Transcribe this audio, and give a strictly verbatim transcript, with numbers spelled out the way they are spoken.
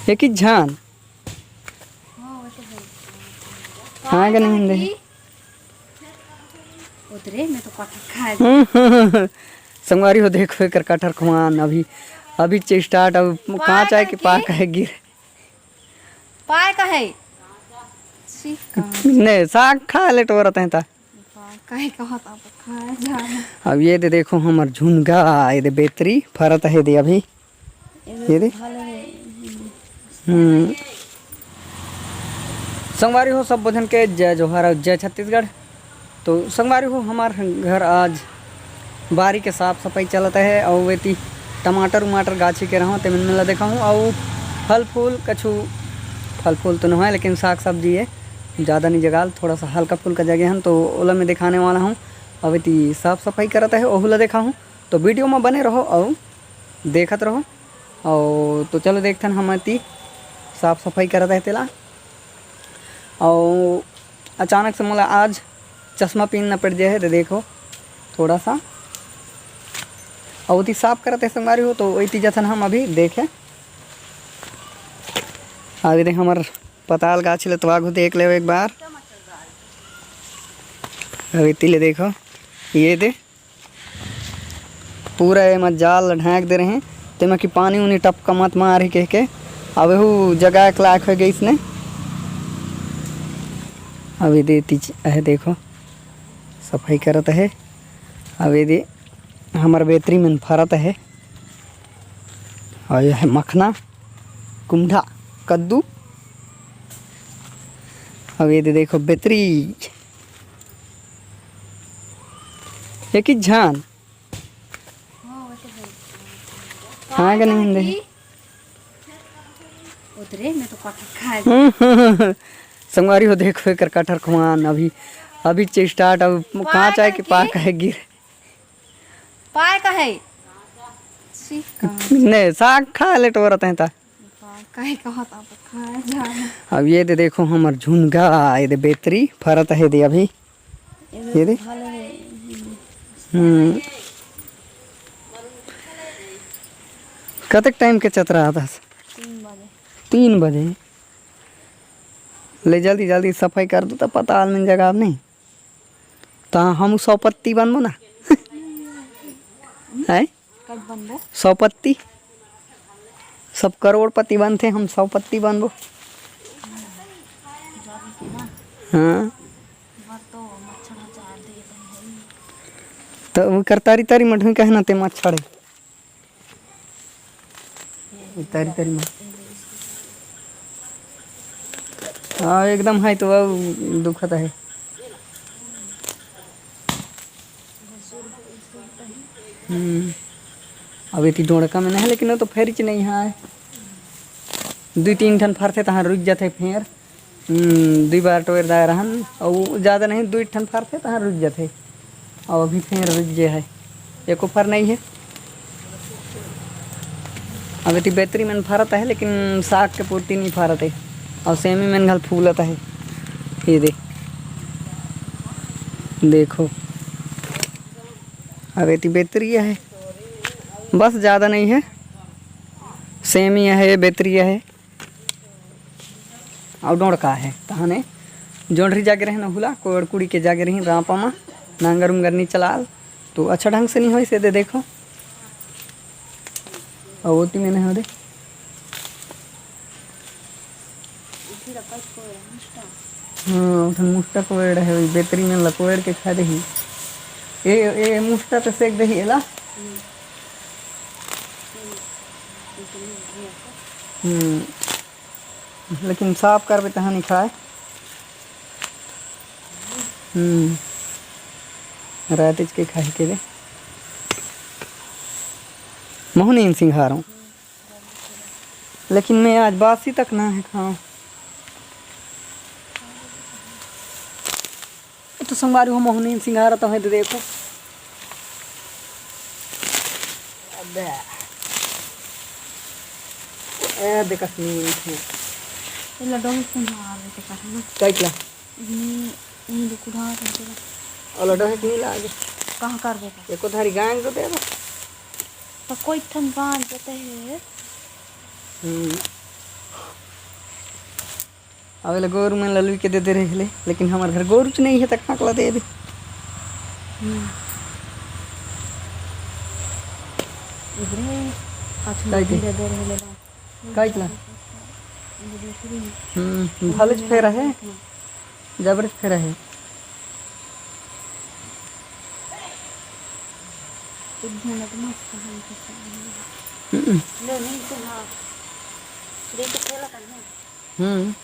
एक ही झान। हाँ, वो तो है। हाँ, का नहीं हिंदे? उतरे, मैं तो कटहर खाए। संगवारी हो, देखो एकर कटहर खुआन अभी, अभी से start, अब कांच आए के पाक है, गिर पाए का है। सीख का। नहीं, साग खा ले टोरत हैं ता। पाए का है, कहत आप खाए जा। अब ये दे देखो हमर झुनगा, ये दे बेतरी फरत है दे अभी। ये दे। हम्म। संगवारी हो, सब झन के जय जोहार और जय छत्तीसगढ़। तो संगवारी हो, हमार घर आज बारी के साफ सफाई चलत है, और वेती टमाटर उमाटर गाछी के रहूँ, तेमन ला देखा हूँ, और फल फूल कछु, फल फूल तो नहीं है, लेकिन साग सब्जी है, ज़्यादा नहीं जगाल, थोड़ा सा हल्का फुल्का जगह हन, तो ओला मैं दिखाने वाला हूँ। और वेती साफ सफाई करत है, ओहू ला देखा हूँ, तो video में बने रहो और देखत रहो। और तो चलो देखथन हमर ती साफ सफाई करत है तेला। और अचानक से मोला आज चश्मा पहनना पड़ जाए है, तो देखो थोड़ा सा। और ओती साफ करत है संगवारी हो, तो ओती जथन हम अभी देखे। अभी देख हमर पताल गाछ ले तो आगू देख लेवे एक बार। अभी तिले देखो, ये दे पूरा एमा जाल ला ढांक दे रहे, तेमा कि पानी उनी टपका मत मारही कहिके। अब एहू जगाए के लायक हो गइस ने। अब ये दे तीच-, अहे देखो, सफाई करत अहे। अब ये दे हमर बेतरी मन फरत अहे। और ये है मखना, कुम्हड़ा, कद्दू। अब ये दे देखो बेतरी, एक ही झान। हाँ, वो तो है। हाँ, का नहीं हिंदे? उतरे, मैं तो कटहर खाए। संगवारी हो, देखो एकर कटहर खुआन अभी, अभी से start, अब कांच आए के पाक है, गिर पाए का है। सीख का। नहीं, साग खा ले टोरत हैं ता। पाए का है, कहत आप खाए जा। अब ये दे देखो हमर झुनगा, ये दे बेतरी फरत है दे अभी। ये दे। हम्म। कतक time के चतरा आथस? तीन बजे। तीन बजे। ले जल्दी जल्दी सफाई कर दू, त पताल में जगाब नहीं। त हम सौ पत्ती बनबो ना। हैं? कब बनबो? सौ पत्ती। सब करोड़पति बनथे, हम सौ पत्ती बनबो। हाँ। तो वो कर तारी तारी मठुई कहे ना ते मच्छर है। तारी तारी में। हाँ, एकदम है तो वो दुखत है। हम्म। अब एती डोड़का में नहीं है, लेकिन वो तो फेरिच नहीं है। दू तीन ठन फरथे, तहाँ रुक जाथे फेर। हम्म, दुई बार टोर दाए रहन, अउ ज्यादा नहीं, दुई ठन फरथे, तहाँ रुक जाथे। अउ अभी फेर रुक जे है, एको फर नहीं है। अब एती बेतरी मन फरत है, लेकिन साग के पूर्ति नहीं फरत है। अउ सेमी मन घल फूलत है, ये दे, देखो। अब एती बेतरी है, बस ज्यादा नहीं है, सेमी है, बेतरी है। अउ डोड़का है, तहने जोंढरी जागे रहे न हुला, कोड़ कुड़ी के जागे रही रापा मा, नांगर उंगर नी चलाल, तो अच्छा ढंग से नहीं होइस, ये दे देखो। अउ ओती में नहीं हो दे। हाँ, उठन मुस्टा कोड़ है, वही बेतरी में लकोड़ के खा देही। ए, ए मुस्टा तो सेक देही एला। हम्म। लेकिन साफ करबे तहाँ नहीं खाए। हम्म। रातेच के खाए के रे। महू नहीं सिंघारो। लेकिन मैं आज बासी तक ना है खाओ। तो संगवारी हो, महू नहीं सिंघारा तो है, तो देखो। अबे। ए, देखस नीम थे। ये लड्डू में सिंघारा लेके करना। कैटला? ये, ये दुकुड़ा करके रख। और लड्डू है कि नहीं लागे? कहाँ कर देगा? एको धारी गांग तो देगा। तो कोई ठन गांग देते हैं। हम्म। अब एला गोरू मन ला लुई के दे दे रहे ले, लेकिन हमर घर गोरू च नहीं है, तक काकला दे दे। काई के? काई के ला? हम्म, भले च फेरा है, जबरे च फेरा है। हम्म।